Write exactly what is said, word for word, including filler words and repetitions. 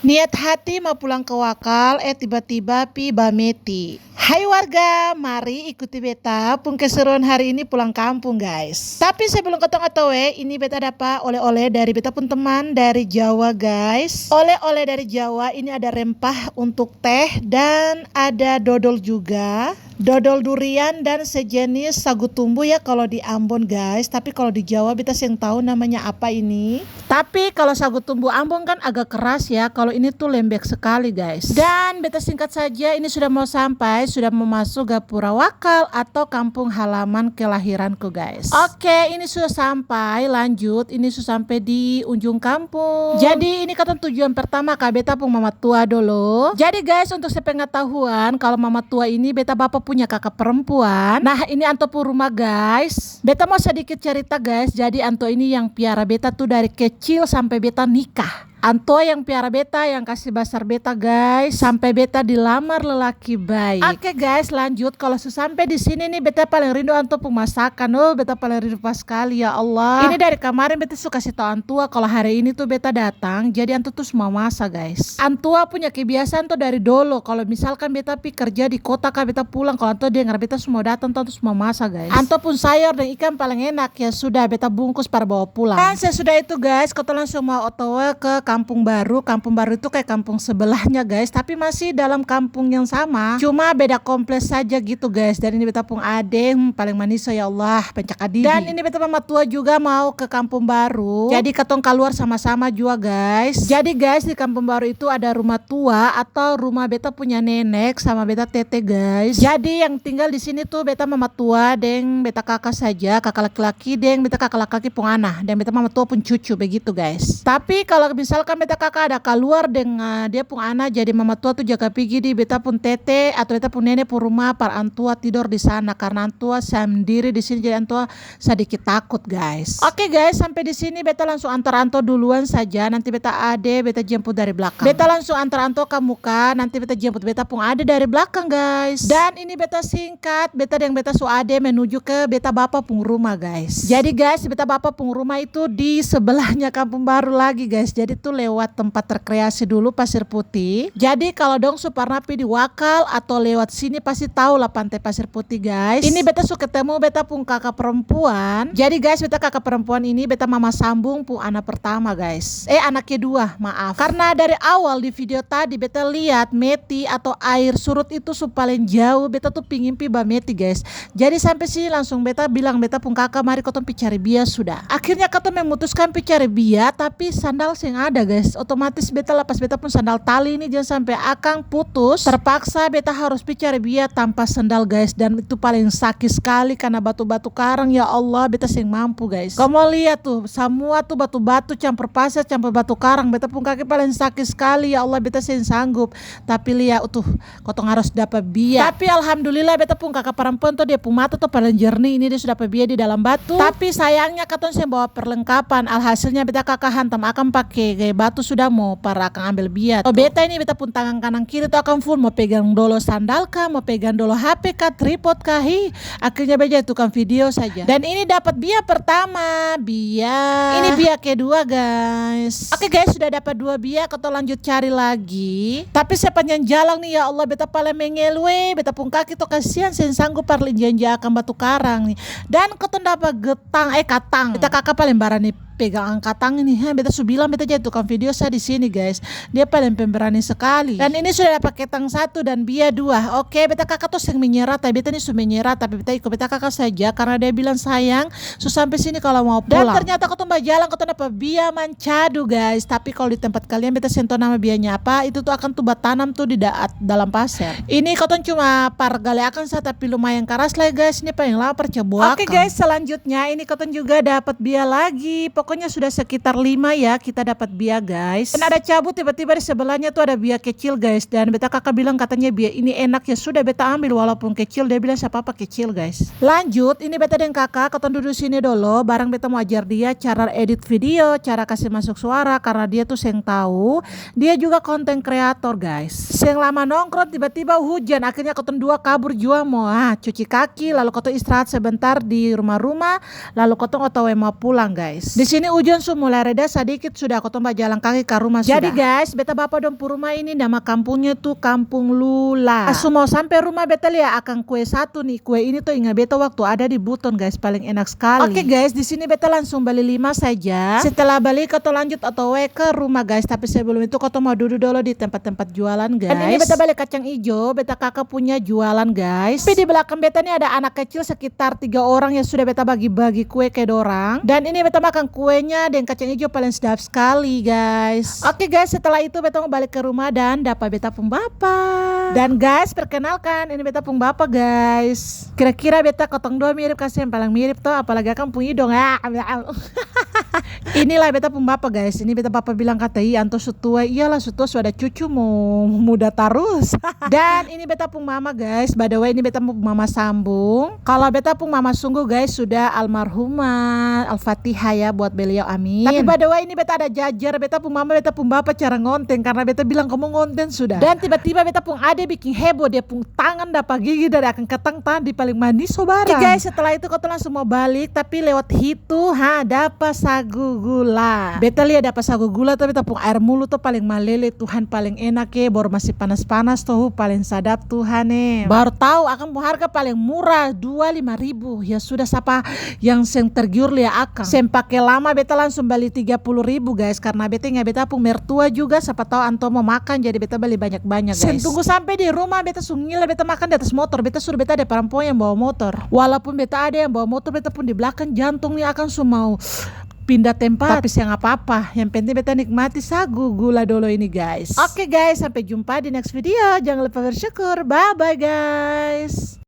Niat hati mau pulang ke Wakal, eh, tiba-tiba pi ba Meti. Hai warga, mari ikuti beta pung keseruan hari ini pulang kampung, guys. Tapi sebelum katong O T W, ini beta dapa oleh-oleh dari beta pung teman dari Jawa, guys. Oleh-oleh dari Jawa ini ada rempah untuk teh dan ada dodol juga. Dodol durian dan sejenis sagu tumbu ya kalau di Ambon, guys. Tapi kalau di Jawa beta seng tahu namanya apa ini. Tapi kalau sagu tumbu Ambon kan agak keras ya, kalau ini tuh lembek sekali, guys. Dan beta singkat saja, ini sudah mau sampai, sudah mau masuk Gapura Wakal atau kampung halaman kelahiranku, guys. Oke, ini sudah sampai, lanjut, ini sudah sampai di ujung kampung. Jadi ini katong tujuan pertama ka beta pung mama tua dolo. Jadi guys, untuk sepengetahuan, kalau mama tua ini beta bapa punya kaka perempuan. Nah, ini antua pung rumah, guys. Beta mau sedikit cerita, guys. Jadi antua ini yang piara beta tuh dari kecil sampe beta nikah. Antua yang piara beta, yang kasi basar beta, guys, sampe beta dilamar lelaki baik. Oke, guys, lanjut. Kalo su sampe di sini nih, beta paleng rindu antua pung masakan. Oh, beta paleng rindu paskali, ya Allah. Ini dari kamarin beta su kasi tau antua kalo hari ini tuh beta datang, jadi antua tuh su mamasa, guys. Antua punya kebiasaan tuh dari dolo, kalo misalkan beta pi kerja di kota ka, beta pulang, kalo antua dengar beta su mo datang, antua tuh su mamasa, guys. Antua pung sayor deng ikang paleng enak, ya sudah, beta bungkus par bawa pulang. Dan sesudah itu, guys, katong langsung mau O T W ke Kampung Baru. Kampung Baru itu kayak kampung sebelahnya, guys, tapi masih dalam kampung yang sama, cuma beda kompleks saja gitu, guys. Dan ini beta pung ade, hmm, paleng manis, ya Allah, pancakadidi. Dan ini beta mama tua juga mau ke Kampung Baru, jadi katong kaluar sama-sama jua, guys. Jadi, guys, di Kampung Baru itu ada rumah tua atau rumah beta punya nenek sama beta tete, guys. Jadi, yang tinggal di sini tuh beta mama tua deng beta kaka saja, kaka laki-laki deng beta kaka laki-laki pung ana, deng beta mama tua pung cucu begitu, guys. Tapi kalo misalkan beta kaka ada kaluar deng, eh, dia pung ana, jadi mama tua tuh jaga pigi di beta pung tete atau beta pung nene pung rumah par antua tidor di sana, karna antua sandiri di sini, jadi antua sadiki takut, guys. Oke, guys, sampe di sini beta langsung antar antua duluan saja, nanti beta ade beta jemput dari blakang. Beta langsung antar antua ka muka, nanti beta jemput beta pung ade dari blakang, guys. Dan ini beta singkat, beta deng beta su ade menuju ke beta bapa pung rumah, guys. Jadi, guys, beta bapa pung rumah itu di sebelahnya Kampung Baru lagi, guys. Jadi tuh lewat tempat rekreasi dulu, Pasir Putih. Jadi kalo dong su parna pi di Wakal atau lewat sini pasti tau lah Pantai Pasir Putih, guys. Ini beta su ketemu beta pung kaka perempuan. Jadi, guys, beta kaka perempuan ini beta mama sambung pung ana pertama, guys. Eh, ana kedua, maaf. Karna dari awal di video tadi beta liat meti atau air surut itu su paleng jauh, beta tuh pingin pi ba meti, guys. Jadi sampe sini langsung beta bilang beta pung kaka, "Mari katong pi cari bia sudah." Akhirnya katong memutuskan pi cari bia, tapi sandal seng ada, guys. Otomatis beta lapas beta pung sandal tali ini, jang sampe akang putus. Terpaksa beta harus pi cari bia tanpa sandal, guys. Dan itu paleng saki skali karna batu-batu karang, ya Allah, beta seng mampu, guys. Kamong lia tuh, samua tuh batu-batu campur pasir, campur batu karang. Beta pung kaki paleng saki skali, ya Allah, beta seng sanggup. Tapi lia, utuh, kotong harus dapa bia. Tapi alhamdulillah beta pung kaka parampuan to, dia pung mata to paleng jernih, ini dia su dapa bia di dalam batu. Tapi sayangnya katong seng bawa perlengkapan, alhasilnya beta kaka hantam akang pake gaya batu sudah mo par akang ambel bia to. Beta ini beta pung tangang kanang kiri to akang full mo pegang dolo sandal ka, mo pegang dolo H P ka, tripod ka, hi. Akhirnya beta jadi tukang video saja. Dan ini dapat bia pertama, bia. Ini bia kedua, guys. Oke, guys, sudah dapat dua bia, katong lanjut cari lagi. Tapi sepanjang jalang nih, ya Allah, beta paleng mengeluh e, beta pung kaki to kasian, seng sanggup par inja-inja akang batu karang nih. Dan katong dapa getang, eh, katang. Beta kaka paleng barani pegang akang katang ini, he, beta su bilang beta jadi tukang video sa di sini, guys. Dia paleng pemberani sekali. Dan ini sudah dapa ketang satu dan bia dua. Oke, beta kaka to seng menyerah, tapi beta ni su menyerah, tapi beta iko beta kaka saja karna dia bilang sayang, su sampe sini kalo mau pulang. Dan ternyata katong bajalang, katong dapa bia mancadu, guys. Tapi kalo di tempat kalian, beta seng tau nama bianya apa, itu tuh akang tuh batanam tuh di daat dalam paser. Ini katong cuma par gale akang sa, tapi lumayan karas lai, guys. Ini paleng lama par cabu akang. Oke, guys, selanjutnya ini katong juga dapat bia lagi. Pokoknya sudah sekitar lima ya, kita dapat bia, guys. Dan ada cabu tiba-tiba di sebelahnya tuh ada bia kecil, guys. Dan beta kaka bilang katanya bia ini enak, ya sudah beta ambil walaupun kecil. Dia bilang seng papa kecil, guys. Lanjut, ini beta deng kaka, katong dudu sini dolo, barang beta mo ajar dia cara edit video, cara kasi masuk suara, karna dia tuh seng tau. Dia juga konten kreator, guys. Seng lama nongkrong, tiba-tiba hujan. Akhirnya katong dua kabur jua mo, ah, cuci kaki, lalu katong istirahat sebentar di rumah-rumah, lalu katong O T W mo pulang, guys. Di Ini ujan su mulai reda sadikit, sudah katong bajalang kaki ka rumah sudah. Jadi guys, beta bapa dong pung rumah ini nama kampungnya tu Kampung Lula. Pas su mau sampe rumah, beta lia akang kue satu ni. Kue ini to inga beta waktu ada di Buton guys, paling enak skali. Oke guys, di sini beta langsung bali lima saja. Setelah bali, katong lanjut O T W ke rumah guys. Tapi sebelum itu, katong mau dudu dolo di tempat-tempat jualan guys. Dan ini beta bali kacang ijo, beta kaka punya jualan guys. Tapi di belakang beta ni ada anak kecil sekitar tiga orang yang sudah beta bagi-bagi kue ke dorang. Dan ini beta makang kuenya deng kacang ijo paling sedap skali guys. Oke guys, setelah itu beta mau balik ke rumah dan dapa beta pung bapa. Dan guys, perkenalkan, ini beta pung bapa guys. Kira-kira beta katong dua mirip ka seng? Paling mirip to, apalagi akang pung idong. Ah, inilah beta pung bapa guys. Ini beta bapa bilang kata, "Ih, antua su tua." Iyalah, su tua, su ada cucu, mau muda tarus. Dan ini beta pung mama guys. By the way, ini beta pung mama sambung. Kalo beta pung mama sungguh guys, sudah almarhumah, Al-Fatihah ya buat beliau, amin. Tapi by the way, ini beta ada jajar beta pung mama, beta pung bapa cara ngonten, karna beta bilang, "Kamu ngonten sudah." Dan tiba-tiba beta pung ade biking heboh, dia pung tangan dapa gigi dari akang katang tadi paling manis so barang. Oke guys, setelah itu katong langsung mau balik, tapi lewat Hitu, ha, dapa sagu gula. Beta lia dapa sagu gula, tapi beta pung aer mulu to paling malele, Tuhan, paling enak e, baru masih panas-panas to, hu, paling sadap, Tuhan e. Baru tau akang pung harga paling murah, dua lima ribu. Ya sudah, sapa yang seng tergiur lia akang. Seng pake lama beta langsung bali tiga puluh ribu guys, karna beta inga beta pung mertua juga, sapa tau antua mo makang, jadi beta bali banyak-banyak guys. Seng tunggu sampe di rumah, beta su ngila, beta makang di atas motor, beta suruh beta ada parampuang yang bawa motor. Walaupun beta ada yang bawa motor, beta pung di blakang jantong ni akang su mau pindah tempat. Tapi seng apa-apa, yang penting beta nikmati sagu gula dolo ini guys. Oke guys, sampe jumpa di next video, jangan lupa bersyukur, bye bye guys.